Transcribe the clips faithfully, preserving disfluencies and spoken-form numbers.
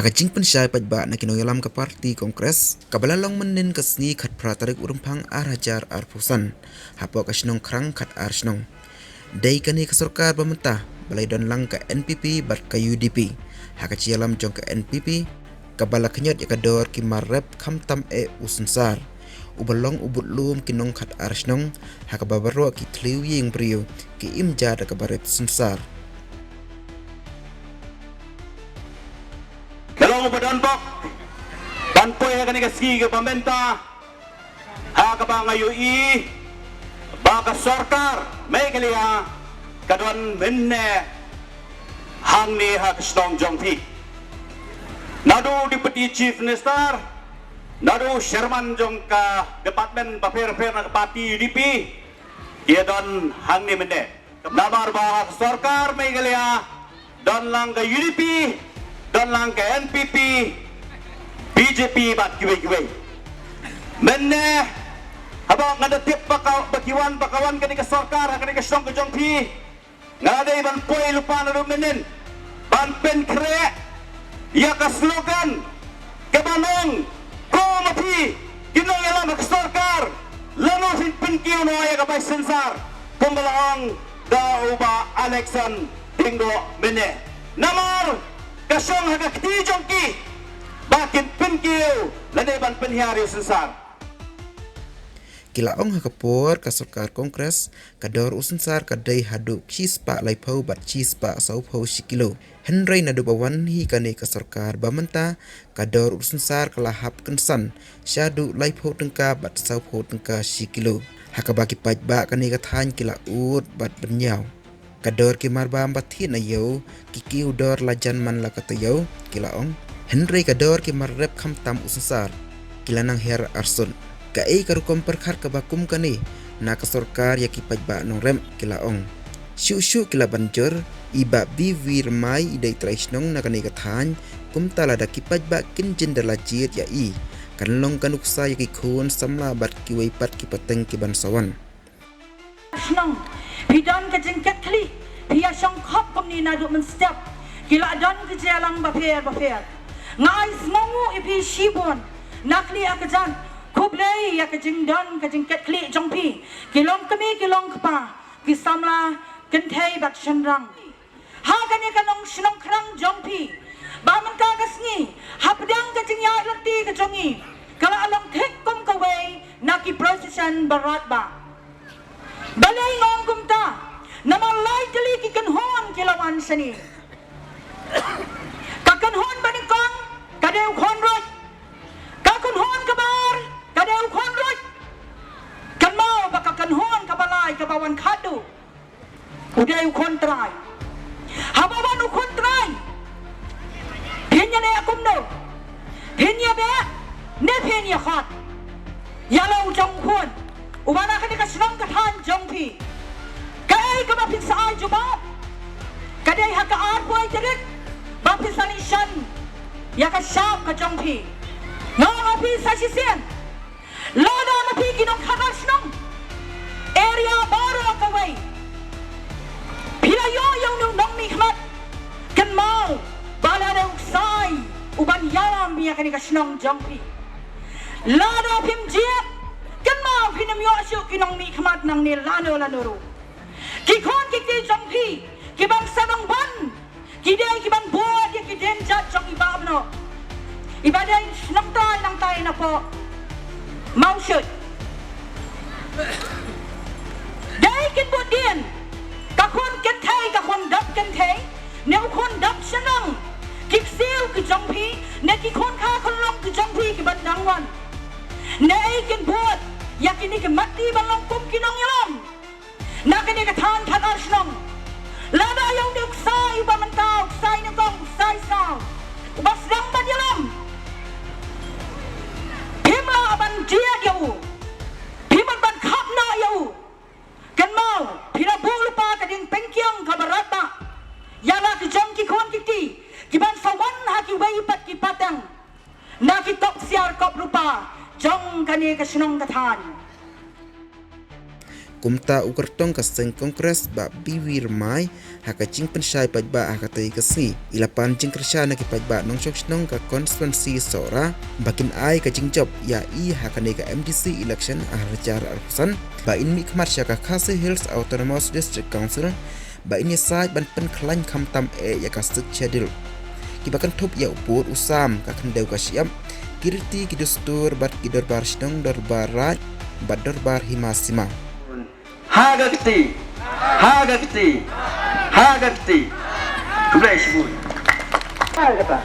Ha ka jingpynshai paidbah na ki nongïalam ka party Congress, kaba la long mynnin ka sngi khatphra tarik u Rymphang ar hajar arphew san, hapoh ka shnong Krang khatar shnong. Dei kane ka sorkar ba mynta, ba la ïadon lang ka N P P bad ka U D P. Ha ka jingïalam jong ka N P P, kaba la khñiot ïa ka dor ki mar rep khamtam eh u synsar, uba long u budlum ki nongkhatar shnong, ha kaba baroh ki thliew ïing briew ki im ja da kaba rep synsar. Ka long uba don bok ban poi ha kane ka sngi kaba mynta, ha kaba nga ïohi ba ka sorkar Meghalaya ka don mynne hangne ha ka shnong jong phi. Naduh Deputy Chief Minister, naduh Chairman jong ka department bapher bapher na ka party U D P, ki don hangne mynne. Namar ba ha ka sorkar Meghalaya don lang ka U D P, don lang ka N P P, B J P bad kiwei kiwei. Mynne, haba nga da tip ba ka, ba ki wan, ba ka wan kane ka sorkar ha kane ka shnong ka jong phi, nga la dei ban poi lypa naduh mynnin ban pynkhreh ïa ka slogan kaba ong, ko ma phi ki nongïalam ka sorkar, lano phin pynkiew noh ïa ka bai synsar, kumba la ong da u Bah Alexon Diengdoh mynne. Namar ka shong ha ka kti jong ki ba kin pynkiew lane ban pynhiar ïa u synsar. Ki la ong ha ka por ka sorkar Congress, ka dor u synsar ka dei haduh shispah laiphew bad shispah sawphew shi kilo. Hynrei naduh ba wan hi kane ka sorkar ba mynta, ka dor u synsar ka la hap kynsan shaduh laiphew tyngka bad sawphew tyngka shi kilo. Ha kaba ki paidbah kane ka thaiñ ki la ud bad bynñiaw. Ka dor ki mar bam ba thied na ïew, ki kiew dor la jan man la ka taïew, ki la ong. Hynrei ka dor ki mar rep khamtam u synsar, ki la nang hiar arsut. Kaei ka rukom pyrkhat kaba kum kane na ka sorkar ïa ki paidbah nongrep, ki la ong. Shuh shuh ki la ban jur, i Bah B V Rymbai i dei trai shnong na kane ka thaiñ, kumta lada ki paidbah kin jin da la jied ïa i, kan long ka nuksa ïa ki khun samla bad kiwei pat ki pateng ki ban sa wan. Shnong, phi don ka jingkitkhlieh, phi ïa shong khop kumne naduh mynstep, ki la don ka jingïalang bapher bapher. Nga ai sngewnguh ïa phi shibun, na khlieh ha ka jan, khublei ïa ka jingdon ka jingkitkhlieh jong phi, ki long kmie ki long kpa, ki samla kynthei bad shynrang. Ha kane ka long shnong Krang jong phi, ba mynta ka sngi, hapdeng ka jingïaid lynti ka jong i, ka la long thik kum kawei na ki procession barat ba. Balei nga ong kumta, namar lai tylli ki kynhun ki la wan shane. Ka kynhun ba nyngkong, ka dei u khun ruh. Ka kynhun kaba ar, ka dei u khun ruh. Kynmaw ba ka kynhun kaba lai kaba wan khadduh, u dei u khun trai. Haba wan u khun trai, phin ïa ne kumno? Phin ïa beh ne phin ïa khot? Ïa la u jong u khun uba na kane ka shnong ka thaiñ jong phi. Kaei kaba phin sa ai jubab? Ka dei ha ka arphew tarik ba phin sa leit shan ïa ka shap ka jong phi. Nga ong ha phi sa shisien, lada ma phi ki nongkhatar shnong, area baroh kawei, phi la ïoh ïa une u nongmihkhmat, kynmaw ba la dei u ksai uban ïalam ïa kane ka shnong jong phi. Lada phim jied, kynmaw phin ym ïoh shuh ki nongmihkhmat nangne lano lano ruh. Ki khun ki kti jong phi ki ban sa nongwan, ki dei ki ban bud ïa ki dienjat jong i Bah Bnok, iba dei shnong trai nangtai napoh Mawshut. Dei kin bud dien ka khun kynthei, ka khun dap kynthei, ne u khun dap shnong, ki ksiew ki jong phi, ne ki khun kha khun long ki jong phi ki ban dang wan. Ne ei kin bud ïa kine ki matti ban long kum ki nongïalam na kane ka thaiñ khatar shnong. Lada ïa une u ksai uba mynta, u ksai nyngkong, u ksai saw, uba sdang ban ïalam, phim lah ban jied ïa u, phim lah ban khap noh ïa u, kynmaw phi la buh lypa ka ding pynkiang kaba radbah ïa la ki jong ki khun ki kti ki ban sa wan ha kiwei pat ki pateng na ki kop ksiar kop rupa jong kane ka shnong ka thaiñ. Kumta u kyrtong ka seng Congress Bah B V Rymbai ha ka jingpynshai paidbah ha katei ka sngi, i la pan jingkyrshan na ki paidbah nongshong shnong ka constituency Sohra ba kin ai ka jingjop ïa i ha kane ka M D C election ar hajar arphew san, ba in mihkhmat sha ka Khasi Hills Autonomous District Council, ba in ïasaid ban pynkhlaiñ khamtam eh ïa ka Sixth Schedule. Kiba kynthup ïa u pud u sam, ka khyndew ka shyiap, ki riti ki dustur bad ki dorbar shnong, dorbar raid bad dorbar hima sima. Ha ka kti, ha ka kti, ha ka kti. Khublei shibun. Ai kata.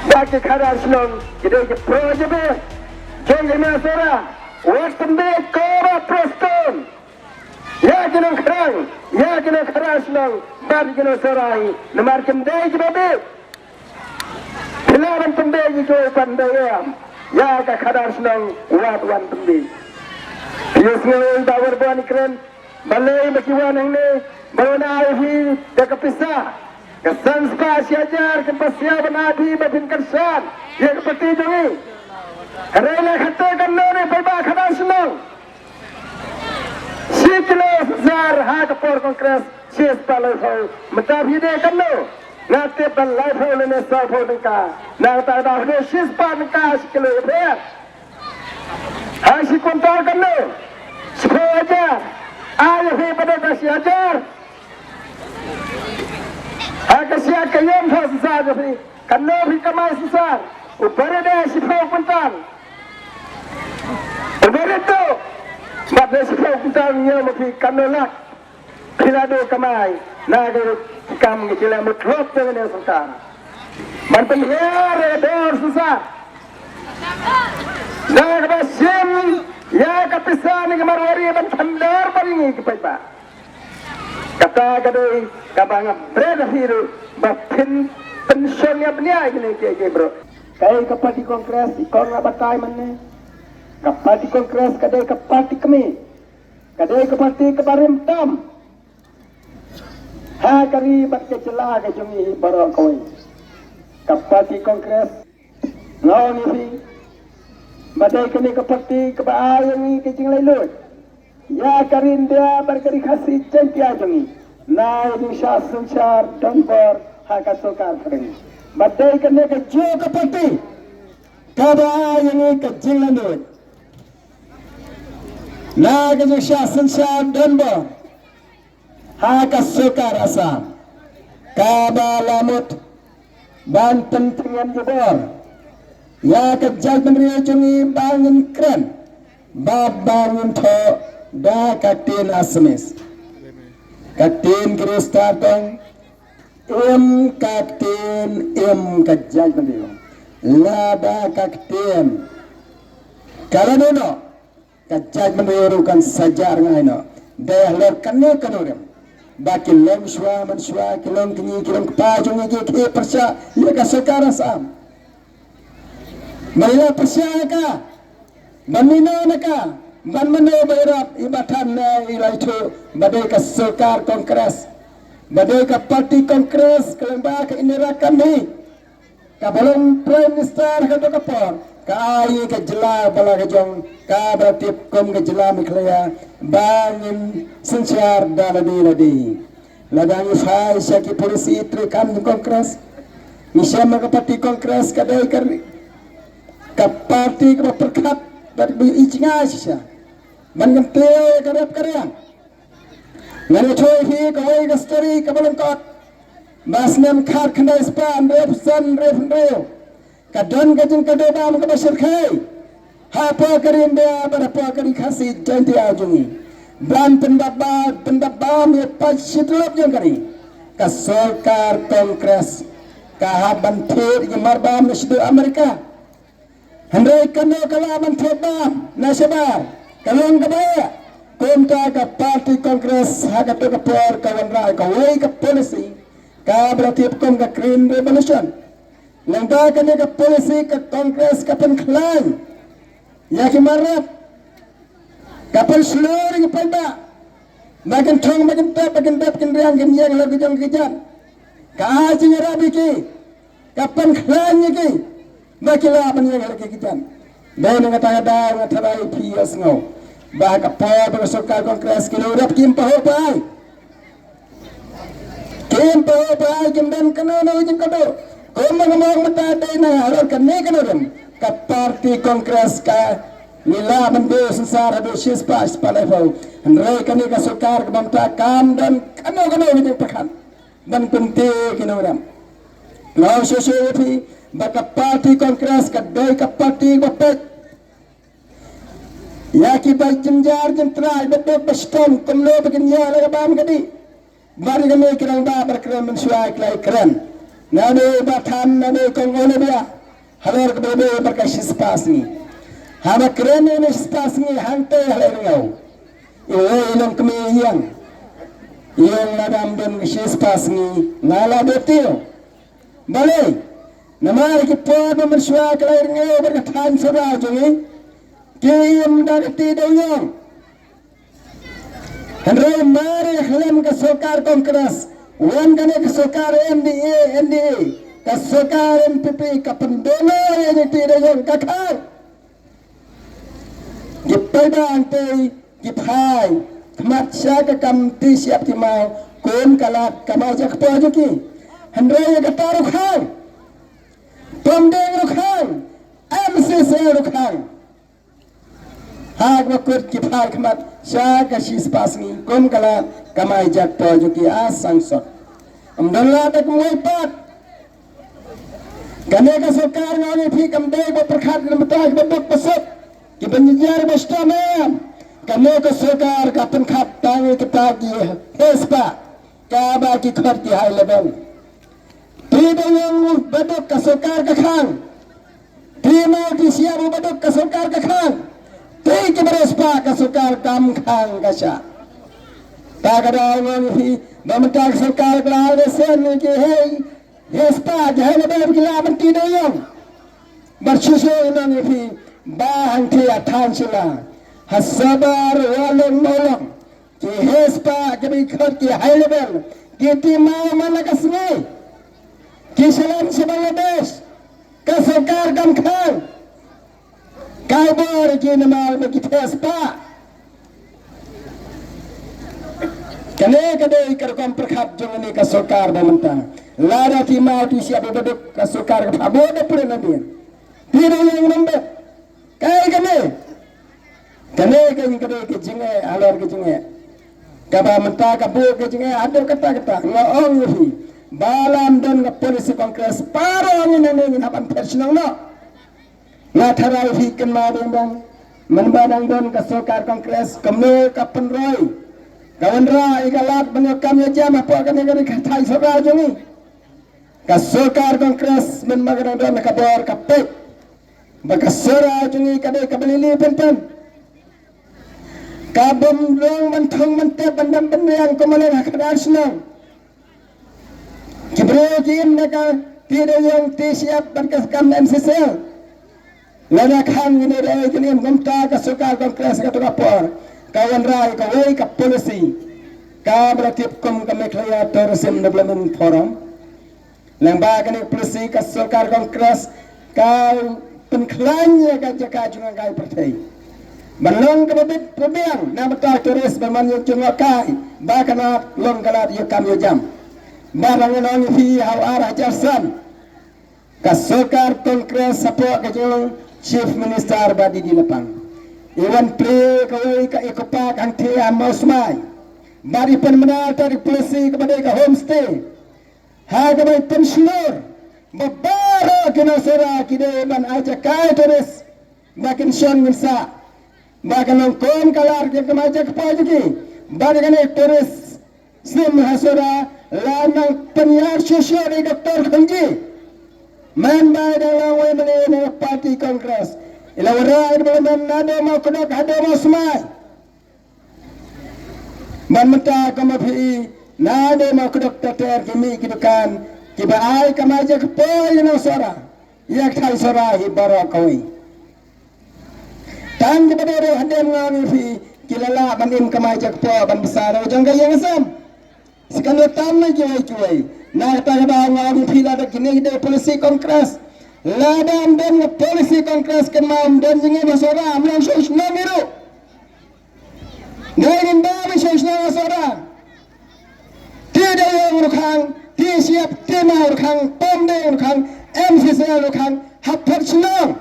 Ba ki khadar shnong ki dei ki pro jabir. Jong ki na Sohra. Wat pynbeit ko ba Preston. Ïa ki nongkhrang, ïa ki nongkhrang shnong bad ki nongshong rai, namar kim dei kiba bieit. Phi lah ban pynbeit ïa ki, ban dei em. Ïa ka khadar shnong wat wan pynbeit. Phi ïohsngew ba Warborn kren, balei ba ki wan hangne, ba wan ai phi da ka pisa. Ka san spah shi hajar, ka pisa ban ai phi ba phin kyrshan ïa ka party jong ngi. Ka rei la khate kan no ne phi ba khadar shnong. Shi kilo sar ha ka por Congress, shi spah laiphew. Mynta phi dei kano? Nga tip ba laiphew lane sawphew tyngka. Nangta da phi dei shi spah tyngka shi kilo ïa phi. Ha shi kwintal kano? Shiphew hajar. Ai ïa phi ba dei ka shi hajar. Ha ka shi ka ïom phew sar ïa phi. Kano phi kamai sar? U barit dei shiphew kwintal. Barit to. Bad dei shiphew kwintal, ngi ïa ma phi kano lak. Phi la dei kamai na ka kam ngi, phi la mut lok te ne sorkar. Ban pynhiar dor shisha. Na kaba shim ïa ka pisa na ka Marwari ban thandar ban ngi ki paidbah. Kata ka dei kaba nga bret ïa phi ruh ba phin pynshong ïa bniah ïa kine ki, ki bro. Kaei ka party Congress, i kong nga batai mynne. Ka party Congress ka dei ka party kmie. Ka dei ka party kaba rim tam ha ka ri bad ka jylla ka jong ngi baroh kawei. Ka party Congress, nga ong ïa phi ba dei kane ka party kaba ai ïa ngi ka jinglaitluid ïa ka ri India bad ka ri Khasi Jaiñtia jong ngi. Na ka jingshah synshar donbor ha ka sorkar pdeng, ba dei kane ka jong ka party kaba ai ïa ngi ka jinglaitluid na ka jingshah synshar donbor ha ka sorkar Assam, kaba la mut ban pyntngen jubor ïa ka jaitbynriew jong ngi ba ngin kren bad ba ngin thoh da ka ktien Assamese. Ka ktien Khristan tang, im ka ktien, im ka jaitbynriew. Lada ka ktien ka la dei noh, ka jaitbynriew ruh kan sa jar ngai noh. Dei halor kane ka nongrim ba ki longshuwa manshuwa, ki longkñi ki longkpa jong ngi ki khie pyrshah ïa ka sorkar Assam. Ba ïa pyrshah ïa ka, ban mino na ka, ban mano ba ïarap, i ba than ne i la ithuh ba dei ka sorkar Congress, ba dei ka party Congress, ka lyngba ka Indira Gandhi, kaba long Prime Minister ha kato ka por, ka ai ka jylla ba la ka jong, kaba la tip kum ka jylla Meghalaya, ba ngin synshar da lade lade. Lada ngi phai sha ki policy treikam jong Congress, ngi shem ba ka party Congress ka dei ka, ka party kaba pyrkhat bad kaba ïohi jngai shisha ban kyntiew ïa ka rep ka riang. Ngan ïathuh ïa phi kawei ka story kaba lyngkot. Ba snem khatkhyndai spah hynriewphew san, hynriewphew hynriew, ka don ka jingkdew bam kaba shyrkhei hapoh ka ri India bad hapoh ka ri Khasi Jaiñtia jong ngi. Ban pyndap ba, pyndap bam ïa paid shi tylop jong ka ri, ka sorkar Congress ka hap ban thied ïa ki marbam na shaduh America. Hynrei kano ka lah ban thied bam na shabar, ka long kaba eh. Kumta ka party Congress ha kato ka por ka wanrah kawei ka policy kaba la tip kum ka Green Revolution. Lyngba kane ka policy ka Congress ka pynkhlaiñ ïa ki mar rep, ka pynshlur ïa ki paidbah ba kin thung, ba kin tep, ba kin dep, kin riang, kin ïeng halor ki jong ki kjat. Ka ai jingïarap ïa ki, ka pynkhlaiñ ïa ki ba ki lah ban ïeng halor ki kjat. Dei na kata ka daw nga tharai phi ïohsngew Ba ka por ba ka sorkar Congress ki nongrep kim pahuh ba ai. Kim pahuh ba ai, kim don kano kano ka jingkyrduh. Kumba nga ong mynta dei na halor kane ka nongrim, ka party Congress ka ngi la mynta synsar haduh shispah, shispah laiphew. Hynrei kane ka sorkar kaba mynta kam don kano kano ka jingpyrkhat ban pynthikna ki nongrep. Nga ong shuh shuh ïa phi ba ka party Congress ka dei ka party ba peit ïa kiba jynjar jyntrai, ba duk ba shitom, kumno ba kin ïa la ka bam ka dih. Bad ïa kane ki rangbah ba kren mynshuwa ki la ïakren. Nane ba than, nane kong Olivia, halor kaba dei bad ka shispah sngi. Haba kren ïa kane shispah sngi hangtei ha Laitryngew, iwei i nongkmie ïeng, ïeng, la dang don ka shispah sngi, nga la dei tiew. Balei? Namar ki por ba mynshuwa ka Laitryngew bad ka thaiñ Sohra jong ngi ki im da ka ti dewïong. Hynrei mar ïa khlem ka sorkar Congress, wan kane ka sorkar N D A, N D A, ka sorkar N P P ka pynduh noh ïa ka ti dewïong, ka khang. Ki paidbah hangtei ki phai khmat sha ka kam ti shyiap ti maw, kum ka lad kamai jaitbynriew jong ki. Hynrei ïa kata ruh khang. Pom ding ruh khang. M C C ruh khang. Ha kaba kut ki phai khmat sha ka shispah sngi kum ka lad kamai jaitbynriew jong ki, a sangsot. Ym don lad da kumwei pat. Kane ka sorkar nga ong ïa phi kam dei ba pyrkhat na bynta kiba duk ba suk, kiba jynjar ba shitom em. Kane ka sorkar ka pynkhap tang ïa kita ki heh spah kaba ki khot ki high level. Ti dewïong ba duk ka sorkar ka khang. Ti maw ti shyiap ba duk ka sorkar ka khang. Ti kiba rieh spah ka sorkar kam khang ka shah. Ta ka daw nga ong ïa phi ba mynta ka sorkar ka la ai lesen ïa ki heh heh spah, heh level, ki la ban ti dewïong. Bad shuh shuh nga ong ïa phi ba hangtei ha thaiñ Shilla, ha Sohra, Walong, Mawlong, ki heh spah kiba ki khot ki high level ki ti maw man la ka sngi. Ki sha lam sha Bangladesh. Ka sorkar kam khang. Kai bor ki namar ba ki heh spah. Kane ka dei ka rukom pyrkhat jong kane ka sorkar ba mynta. Lada ti maw ti shyiap ba duk ka sorkar ka phah bor da pyrshah na dien. Ti dewïong nang bad. Kai kane. Kane ka dei ka jingeh halor ka jingeh. Kaba mynta ka buh ka jingeh haduh katta katta. Nga ong ïa phi ba lada ym don ka polisi Congress, baroh ngi nangne ngin hap ban phet shnong noh. Nga tharai phi kynmaw dang dang, mynba dang don ka sorkar Congress, kumno ka pynroi, ka wanrah ïa ka lad ban ïoh kam ïoh jam hapoh kane ka ri ka thaiñ Sohra jong ngi. Ka sorkar Congress mynba ka dang don ka bor ka peit ba ka Sohra jong ngi ka dei kaba lili pynpyn. Ka bym long ban thung ban tep ban dam ban riang kum ma leng ha khadar shnong. Ki briew ki im na ka ti dewïong ti shyiap bad ka kam M C C. Lada khang ïa kine da ei kin im, kumta ka sorkar Congress kato ka por ka wanrah ïa kawei ka polisi kaba la tip kum ka Meghalaya Tourism Development Forum. Lyngba kane ka polisi ka sorkar Congress ka pynkhlaiñ ïa ka jaka jngohkai pyrthei ban long kaba bit ba biang na bynta tourist ban wan ïa jngohkai ba ka lad long ka lad ïoh kam ïoh jam. Bad nga ong ïa phi ha u ar hajar san ka sorkar Congress hapoh ka jinglong Chief Minister Bah D D Lapang i wan plie kawei ka eco park hangtei ha Mawsmai. Bad i pynbna tang ka polisi kaba dei ka homestay. Ha kaba i pynshlur ba baroh ki nong Sohra ki dei ban ai jaka ïa tourist ba kin shong kin sah, ba kan long kum ka lad ki kamai jakpoh jong ki. Bad kane tourist snem ha Sohra la nang pynïar shuh shuh da i Doctor Khynji. Mynba i dang long u M L A na ka party Congress, i la wanrah development naduh Mawkdok haduh Mawsmai. Bad mynta kumba phi i, naduh Mawkdok ter ter ki mih ki dukan kiba ai kamai jakpoh ïa ki nong Sohra, ïa ka thaiñ Sohra hi baroh kawei. Tang kiba dei ruh hadien nga ong ïa phi ki la lah ban im kamai jakpoh ban bsa ruh jong ka ïing ka sem. Sa kane tam na kiwei kiwei. Na kata ka daw nga ong ïa phi lada kine ki dei polisi Congress, lada ym don ka polisi Congress kynmaw ym don jingim ha Sohra, ym long shuh shuh shnong hi ruh. Ngai nin ba ba shong shnong asora. Ti da yong rukhang, ti siap, ti ma rukhang, pom da yong rukhang, M C C rukhang, hap phat shnong.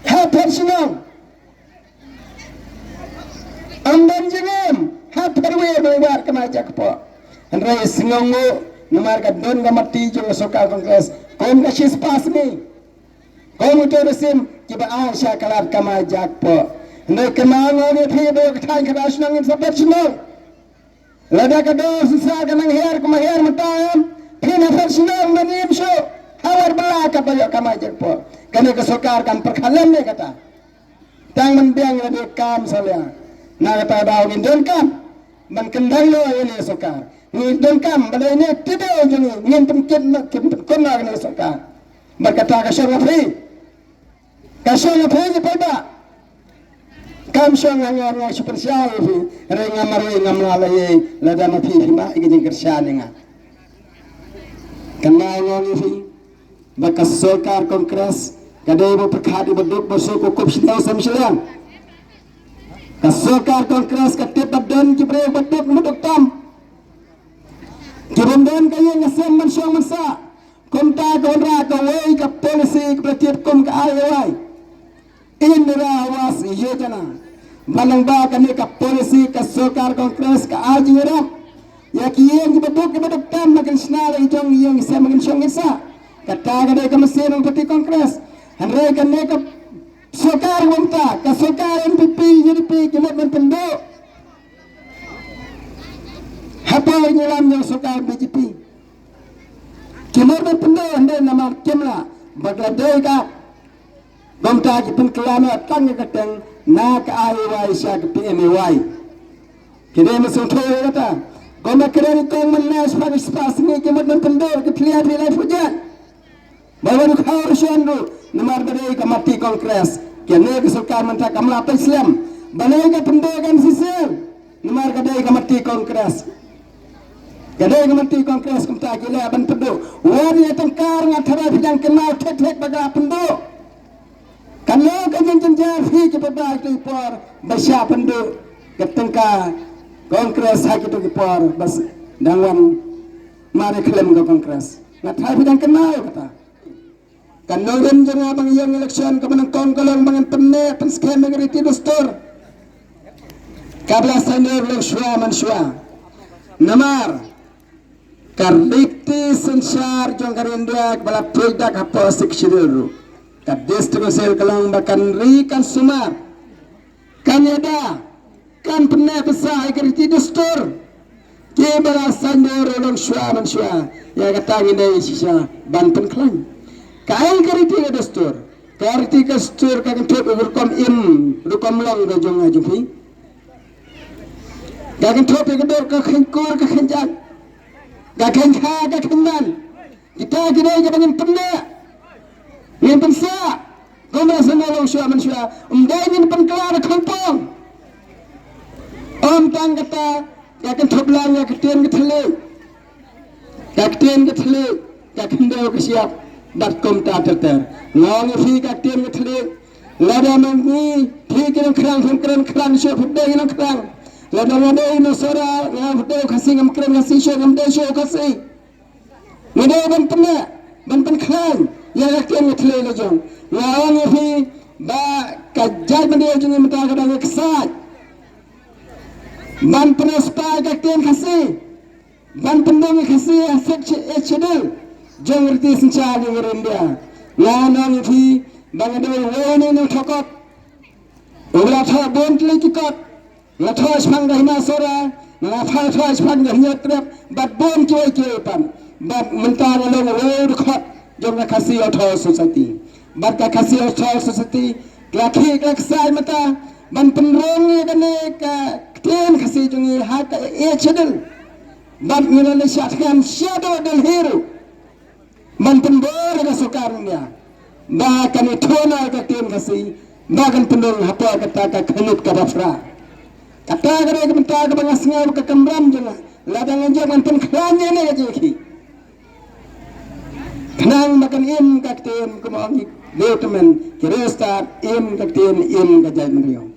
Hap phat shnong. Am dan jingim, hap phat wir ba war kama jakpo. Hynrei sngongu, namar ka don ka mati jong ka sorkar Congress, kom ka shis pas ni. Ko mutu rusim kiba ai sha ka lad kama jakpo. Hynrei kynmaw ngi phi ba ka thaiñ ka ba shnong ngin sa phet shnong. Lada ka dor shisha ka nang hiar kama hiar mynta em. Phi na phet shnong ban im shuh. Hawar bala ka ba ïoh kama jakpo. Kane ka sorkar kan pyrkhat lem ne kata. Tang ban biang ïa dei kam salia. Na kata daw ngin donkam ban kyndang ïa ine sorkar. Ngin donkam ba dei ine tide jong ngi ngin pynkit na kin pynkut na kane sorkar. Bad kata ka shong ha phi. Ka shong ha phi ki paidbah. Kam shong ha nga, nga shu pynshai ïa phi. Hynrei nga marwei ngam lah leh ei lada ma phi phi ma ïa ka jingkyrshan ïa nga. Kynmaw nga ïa phi. Ba ka sorkar Congress ka dei ba pyrkhat ïa ba duk ba suk ba kup shnong sem shiliang. Ka sorkar Congress ka tip ba don ki briew ba duk muduk tam. Ki bym don ka ïing ka sem ban shong ban sah. Kumta ka wanrah kawei ka policy kaba la tip kum ka I A Y. Indira Awas Yojana. Ba lyngba kane ka policy ka sorkar Congress ka ai jingïarap ïa ki ïing kiba duk kiba duk tam ba kin shna la ki jong ïing ki sem ba kin shong kin sah. Kata ka dei ka mynsiem jong ka party Congress. Hynrei kane ka sorkar mynta ka sorkar N P P U D P ki mut ban pynduh. Hapoh ïalam jong sorkar B J P. Ki mut ban pynduh hynrei namar kim lah ba ka la dei ka Kumta ki pynkylla noh tang ka kyrteng na ka I A Y sha ka P M A Y. Ki dei mynsiem thoh ïa kata. Kumba kren kong mynne spah spah sngi ki mut ban pynduh ki thlia thlia phuja. Ba wan khaw ruh shon ruh namar ba dei ka mati Congress. Kane ka sorkar mynta kam lah peit slem. Balei ka pynduh kan sisel. Namar ka dei ka mati Congress. Ka dei ka mati Congress kumta ki leh ban pynduh. Wan ïa tyngka nga tharai phi dang kynmaw thik thik ba ka pynduh. Kan long ka jingjynjar phi ki paidbah ki por ba shah pynduh ka tyngka Congress ha kito ki por ba dang wan mari khlem ka Congress. Nga tharai phi dang kynmaw kata. Kan nongrim jong nga ba ngi ïeng election kaba nyngkong ka long ba ngin pynneh pynskhem ïa ka riti dustur. Kaba la saiñdur long shuwa man shuwa. Namar ka riti synshar jong ka ri India kaba la pyndak hapoh Sixth Schedule ruh. Ka District Council ka long ba kan ri kan sumar. Kan ïada, kan pynneh pynsah ïa ka riti dustur. Kiba la saiñdur long shuwa man shuwa. Ïa kata ngin dei shisha ban pynkhlaiñ. Kaei ka riti ka dustur? Ka riti ka dustur ka kynthup ïa ka rukom im, rukom long ka jong nga jong phi. Ka kynthup ïa ka dur ka kheiñ kur ka kheiñ jait. Ka kheiñ kha ka kheiñ man. Kita ki dei kiba ngin pynneh. Ngin pynsah. Kumba sngewlong shuwa mynshuwa. Ym dei ngin pynkylla da khongpong. Ym tang kata, ka kynthup lang ïa ka ktien ka thylliej. Ka ktien ka thylliej, ka khyndew ka shyiap. Bad kumta ter ter. Nga ong ïa phi ka ktien ka thylliej. Lada ma ngi, phi ki nongkhrang, phi kren khrang shuh, phi dei nongkhrang. Lada nga dei nongshora, nga dei Khasi, ngam kren Khasi shuh, ngam dei shuh Khasi. Ngi dei ban pynneh, ban pynkhlaiñ ïa ka ktien ka thylliej la jong. Nga ong ïa phi ba ka jaitbynriew jong ngi mynta ka dang ïa ksaid. Ban pynspah ïa ka ktien Khasi, ban pyndon ïa Khasi ha Sixth Schedule jong ka riti synshar jong ka ri India. Nga ong ïa phi ba nga dei uwei na ki nongthoh kot uba la thoh bun tylli ki kot. Nga thoh shaphang ka Hima Sohra, nga thoh shaphang ka Hynñiewtrep, bad bun kiwei kiwei pat. Bad mynta nga long uwei u dkhot jong ka Khasi Authors Society. Bad ka Khasi Authors Society ka la khih ka la ksaid mynta ban pynrung ïa kane ka ktien Khasi jong ngi ha ka Eighth Schedule. Bad ngi la leit shah thngan shaduh Delhi ruh ban pynbor ïa ka sorkar India ba kan ïathuh noh ïa ka ktien Khasi ba kan pynrung hapoh kata ka khyndiat kaba phra. Kata ka dei ka bynta kaba nga sngew ka kamram jong nga. Lada ngan jop ngan pynkhlaiñ ïa kane ka jingkhih. Khnang ba kan im ka ktien, kumba ong ki riewtymmen, ki riewstad, im ka ktien, im ka jaitbynriew.